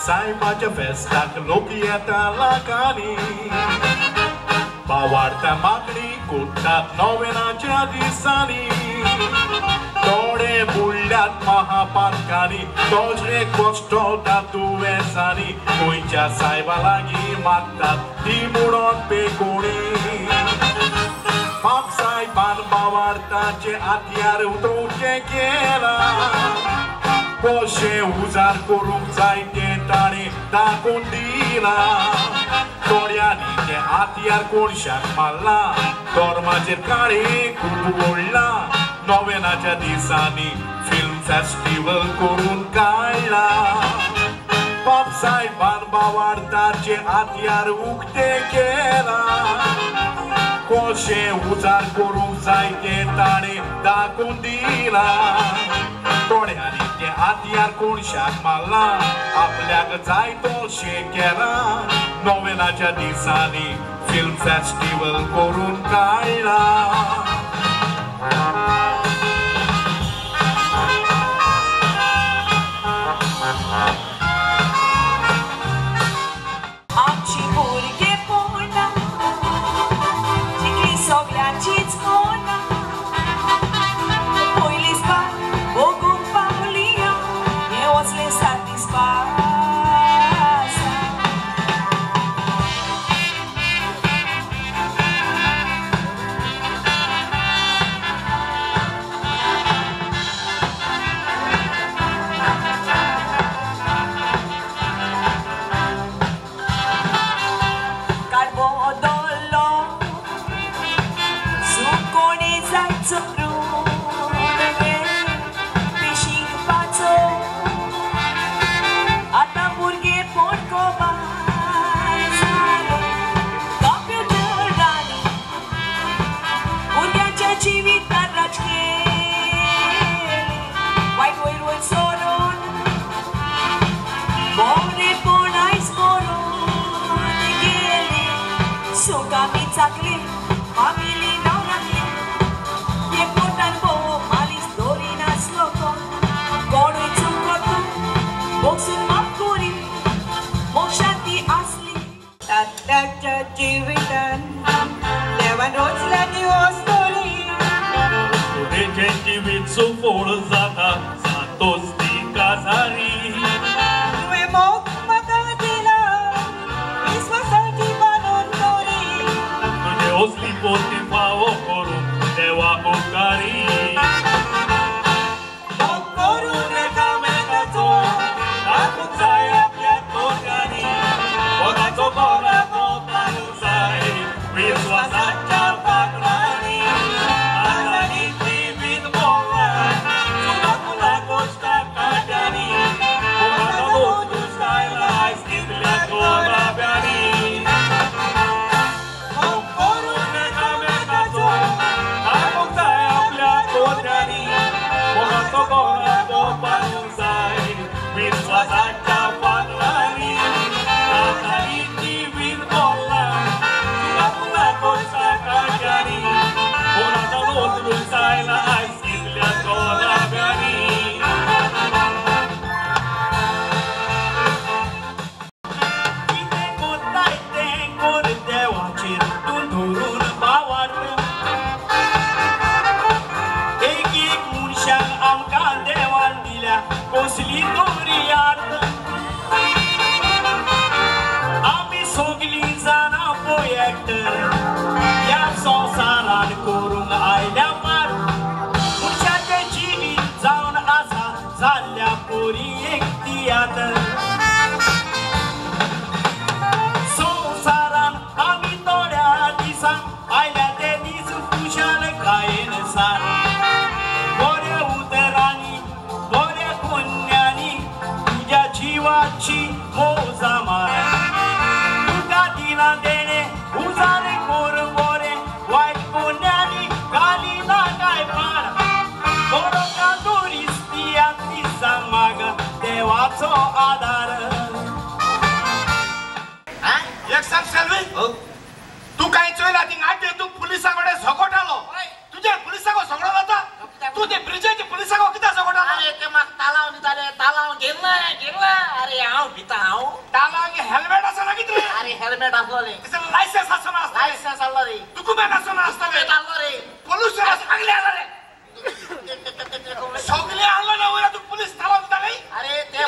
सायबाच्या फेस्ताक लोक येता लाखांनी बावार्ता मागणी कोट्टात नोवेनाच्या दिसांनी थोडे बुडल्यात महापातकांनी तोजरे कश्टवतात दुयेंसांनी गोंयच्या सायबा लागीं मागतात ती म्हणून बेगोणी बाप सायबान बावार्ताचे हातयार उठोवचें केलां कशें उजार करूंक जाय तें ताणें दाखोवन दिलां थोड्यांनी तें हातयार कोनशाक मारलां धर्माचेर काळें खूब ओडलां नोवेनाच्या दिसांनी फिल्म फेस्टिवल करून काडलां बाप सायबान बावार्ताचे हातयार उक्तें केलां कशें उजार करूंक जाय तें ताणें दाखोवन दिलां थोड्यांनी तें हातयार कोनशाक मारलां आपल्याक जाय तशें केलां नोवेनाच्या दिसांनी फिल्म फेस्टिवल करून काडलां. तू काय चोयला ती आटे तू पुलिसाकडे झगोटालो तुझ्या पुलिसाको झगडो जाता तू ते ब्रिजाचे पुलिसाको कित्याक झगोटालो? अरे ते म्हाका तालाव दिताले तालाव घेतला घेतला. अरे हांव भिता हांव तालांक हेल्मेट आसना कितें? अरे हेल्मेट आसलो रे. तिचें लायसन्स आसना आसतलें. लायसन्स आसलो रे. डॉक्युमेंट आसना आसतलें. आसलो रे. पोल्युशन सगळें आसलें रे. सगळें आसलो ना वयर तूं पुलीस तालांव दिता न्ही? अरे ते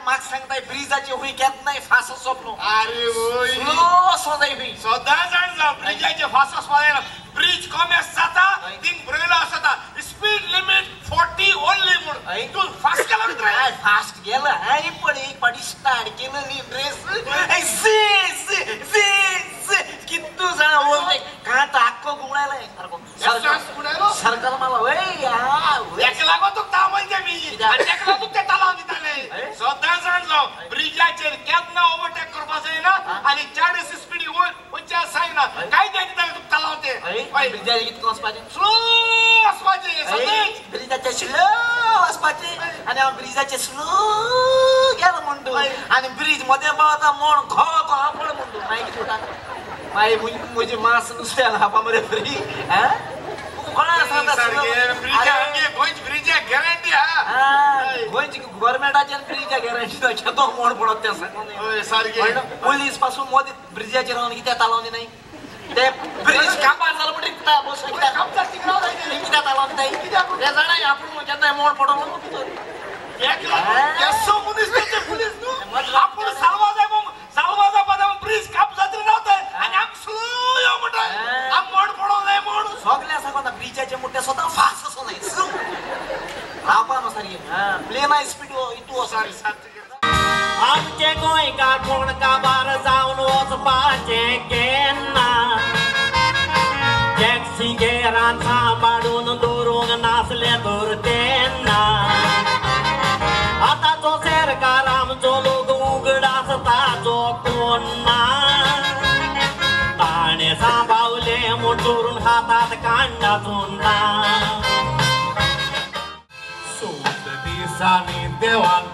म्हाका सांगताय ब्रिजाचे हुंय घेत नाही फास सोपलो. अरे वय स्लो वचों जाय हुंय. सदां जाण जावं ब्रिजाचे फास वचपा जायना. ब्रिज कॉमेस जाता थिंग बरयलो आसता स्पीड लिमीट 40 ओनली म्हूण. तूं फास्ट गेलो कितें रे? फास्ट गेलो हांवें पळय एक फावटी स्टार्ट केलेली रेस झी झी झी झी कितू जाणा ओवरटेक कांत आख्खो घुंवडायलें सारको सर्कल मारलो. वय तेका लागून तुका तामयते मी आनी तेका लागून तुका ते तालांव दिताले. सदां जाण जावं ब्रिजाचेर केन्ना ओवरटेक करपा जायना आनी 40 स्पिडी वयर वचच्या जायना. काय ते दिताले तुका तालांव ते. ब्रिजाचेर कितको वचपाचें? स्लो वचपाचें सदांच. ब्रिजाचेर स्लो वचपाचें आनी हांव ब्रिजाचेर स्लो गेलो म्हणटू आनी ब्रिज मदें पावता म्हण घो घो पड म्हणटू. मागीर कितें उरता? मागीर म्हजी मास नुस्त्यान खावपा मरे फ्री. गोंयची गव्हर्मेंटाचेर ब्रिजा गॅरंटी ना. केदो मोड पडत तें सांगून. पुलीस पासून मदीं ब्रिजाचेर रावन कित्याक तालावनी न्हय? ते ब्रिज काबार जालो म्हणटकीर कित्याक कित्याक तालावनी न्हय? ते जाणाय आपूण केन्नाय मोड पडलो भितर. मनीस पुलीस न्हू आपूण साल्वा जाय म्हूण साल्वा जावपा जाय ब्रिज काप जातरी रावताय आनी आमकां स्लो यो म्हणटाय. आम मोड पडोंक जाय म्हूण. सगळें सांगता ब्रिजाचे म्हणटा स्वता फास्ट असो न्हय रावपा न्हू सारकें. प्लेना स्पीड इतू वचों. आमचे गोंयकार कोण काबार जावन वचपाचें केन्ना टॅक्सी गेरान सांबाळून दवरूंक नासलें तर तेन्ना आतांचो सरकार आमचो लोक उगडास ताचो कोण ना ताणें सांबावलें म्हूण चोरून हातात कांडाचो ना. सोद दिसांनी देवान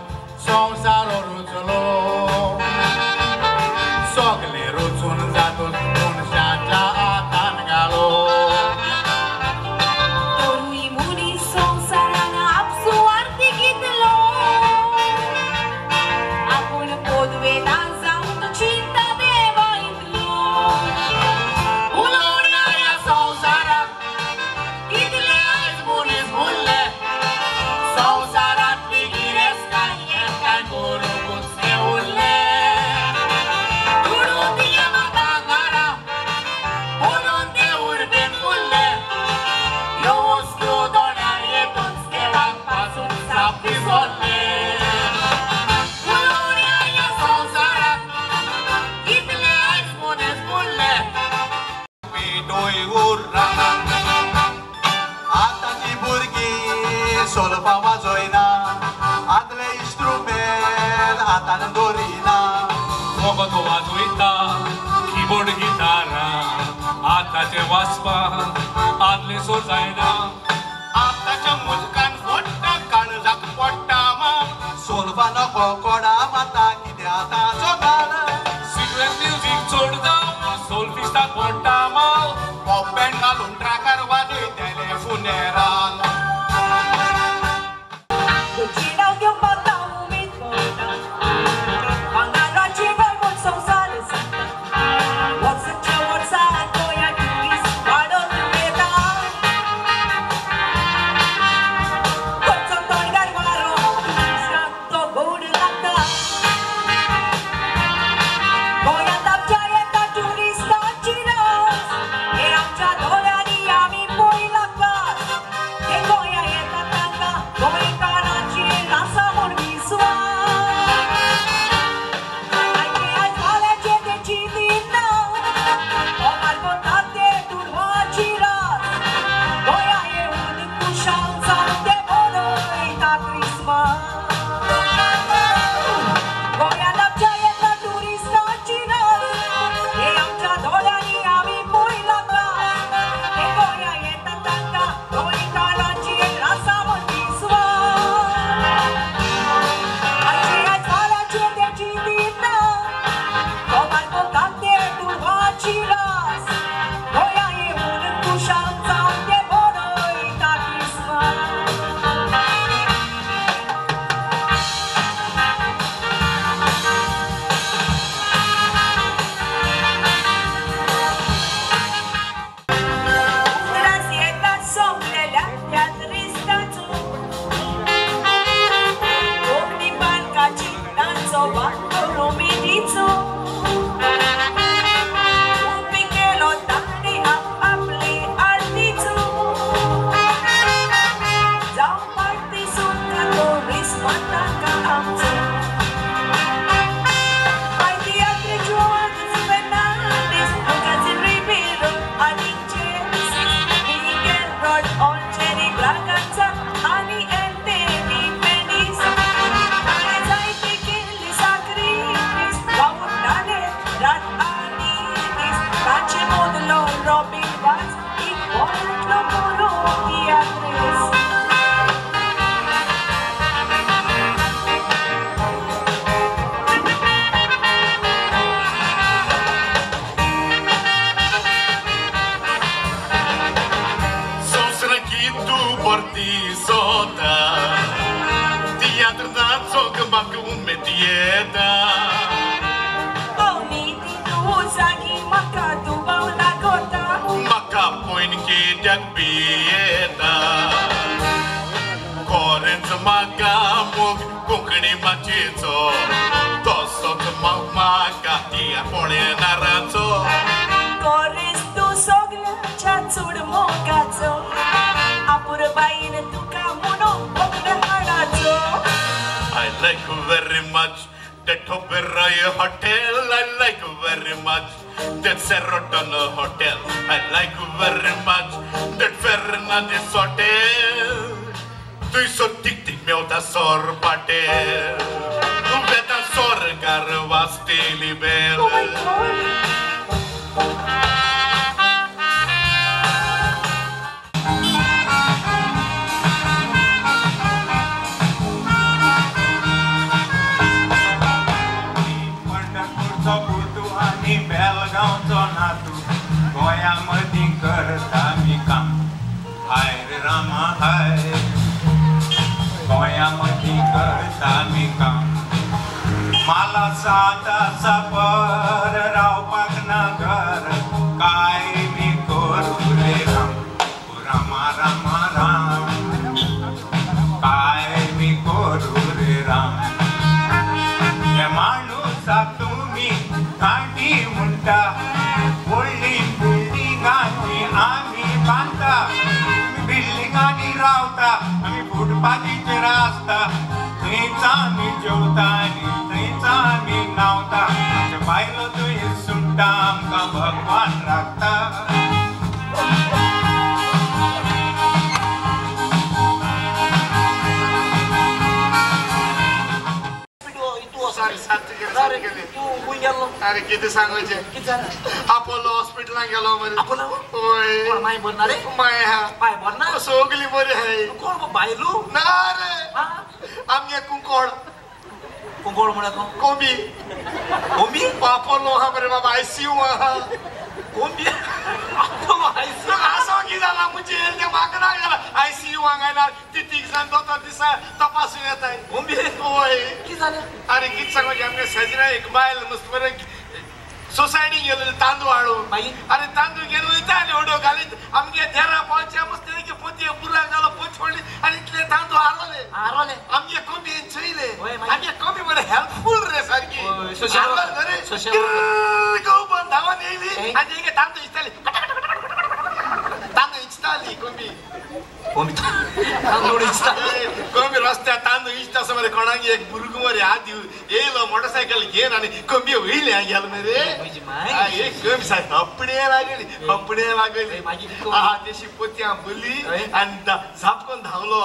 संवसार रुचलो सगले रुचून जातून मनशाच्या हातान घालो. तरूय मनीस संवसारान आपसुवार्थी कितलो आपूण पदवेदां जावन चिंता देवा इतलो उलोवणाऱ्या संवसाराक कितले आयज मनीस उरले संवसारांतली गिरेस्ताय एकठांय करूंकूच ते उरले. दुडू दिले म्हाका घरा म्हणून ते उर्बेन उरले ह्यो वस्तू दोळ्यार येतूच देवाक पासून साप विसरले. उलोवण्या संवसाराक कितले आयज मनीस उरले. पेटोय उर्रा आतांची भुरगीं सोलपां वाजयना आदले इन्स्ट्रुमेंट हातान दवरिना. वखद वाजयता किबोर्ड गिटारां आतांचें वाजपाक आदलें सो जायना. आतांच्या मुजकान फोडटा काळजाक पडटा माल सोलपां नको कोडा माता कितें आतांचो काळ. सिगरेट म्युजीक चड जावन सोल्फिस्ताक पडटा माल. पॉप बँड घालून ट्रकार वाजयतले फुनेराल. टुरिस्टाची रास हे आमच्या दोळ्यांनी आमी पळयला. तूं परती सोता तियात्र नाचोंक म्हाका उमेद येता अवनीती तूं जागी म्हाका दुबाव लागोता म्हाका पळोवन कित्याक भियेता खरेंच म्हाका मोग कोंकणी माचयेचो तसोच म्हाका तियात्र पळयणाराचो खरेंच तूं सगळ्यांच्या चड मोगाचो अपुरबायेन तुका म्हणून हाडाचो. I like very much that Oberoi Hotel. I like very much that Sheraton Hotel. I like very much that Fernandes Hotel. थंयसर तीक तीक मेवता सोरपाटेल वेता सोरकार वाजतेली बेल. बेलगांवचो नातू गोंया मदीं करता मी काम हाय रे रामा हाय गोंया मदीं करता मी काम माला सात सपर रावपाक ना घर काय मी करूं रे राम रामा रामा राम काय मी करूं रे राम हे माणूसा तुमी कांटी म्हणटा व्हडली बिल्डिंगांनी आमी बांदता बिल्डिंगांनी रावता आमी फुटपाथीचेर आसता थंयच आमी जेवता आनी थंयच आमी न्हांवता आमचे बायलो थंय सुट्टा आमकां भगवान राखता. अरे कितें सांगचें अपोलो हॉस्पिटलान गेलो मरे. अपोलो हय माय बरी ना रे माय आहा पाय बरी ना सगळी बरी आहाय. कोण बायलू ना रे आमगे कुंकोड कुंकोड म्हळ्यार कोण कोंबी कोंबी अपोलो आहा मरे बाबा आयसीयू आहा कोंबी अपोलो आयसीयू असो कितें जाला मुजे तें म्हाका ना जाला आयसीयू हांगा ती तीग जाण दोतोर दिसा तपासून येताय कोंबी हय कितें जालें. अरे कितें सांगचें आमगे शेजरा एक बायल मस्त बरें सोसायटी गेलो तांदूळ हाडून अरे तांदूळ घेवन वयता आनी उडो घालीत आमगे देरा पावचे मस्त पोतये बुराक जालो पोत फोडली आनी इतले तांदूळ हारवले हारवले आमगे कोंबयेन चोयले आमगे कोंबी बरें हेल्पफूल रे सारकी गो धांवन येयली आनी एक तांदूळ इचताली तांदूळ इचताली कोंबी कोंबी तांदूळ इचताली कोंबी रस्त्यार तांदूळ इचता आसा मरे कोणाक एक भुरगो मरे हात येयलो मोटरसायकल घेवन आनी कोंबी वयली गेलो मरे एक कोंबी सारकी हपडे लागली हपडे लागली आहा तेशी पोतयां भरली आनी झापकून धांवलो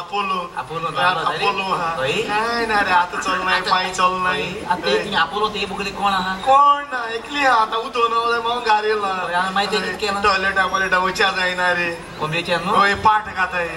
अपोलो अपोलो अपोलो काय ना रे आतां चलनाय पांय चलनाय आतां अपोलो ते बुगले कोण आहा कोण ना एकली आहा आतां उदो ना हांव घार येयला मागीर ते कितें केलां टॉयलेटा बॉयलेटा वच्या जायना रे कोंबयेच्या न्हू हय पाट खाताय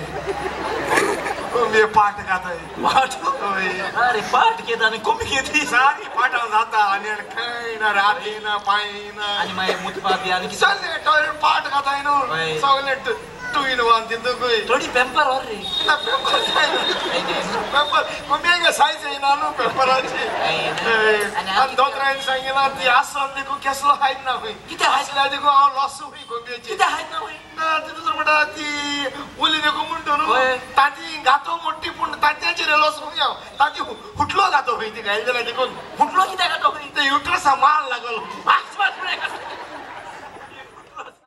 कोंबये पाट खाताय पाट हय अरे पाट घेता आनी कोंबी घेती सारकी पाटां जाता आनी कांय ना रे हात येयना पांय येयना आनी मागीर मुतपा बी आनी सगळें टॉयलेट पाट खाताय न्हू सगळें टू इन वन तितूंकय थोडी पेंपर व्हर रे ना पेंपर जायना पेंपर कोंबयेक सायज येयना न्हू पेंपराची आनी दोतोरान सांगिलां ती आसन देखून केसलो हायत ना खंय कितें आसल्यार देखून हांव लॉस खंय कोंबयेची कितें हायत ना खंय ना तितून म्हणटा ती उली देखून म्हणटा न्हू ताची गातो मोठी पूण तांच्याचेर लॉस खंय हांव ताची हुटलो गातो खंय ती घायली जाल्यार देखून हुटलो कित्याक गातो खंय ते युट्रसा माल लागलो.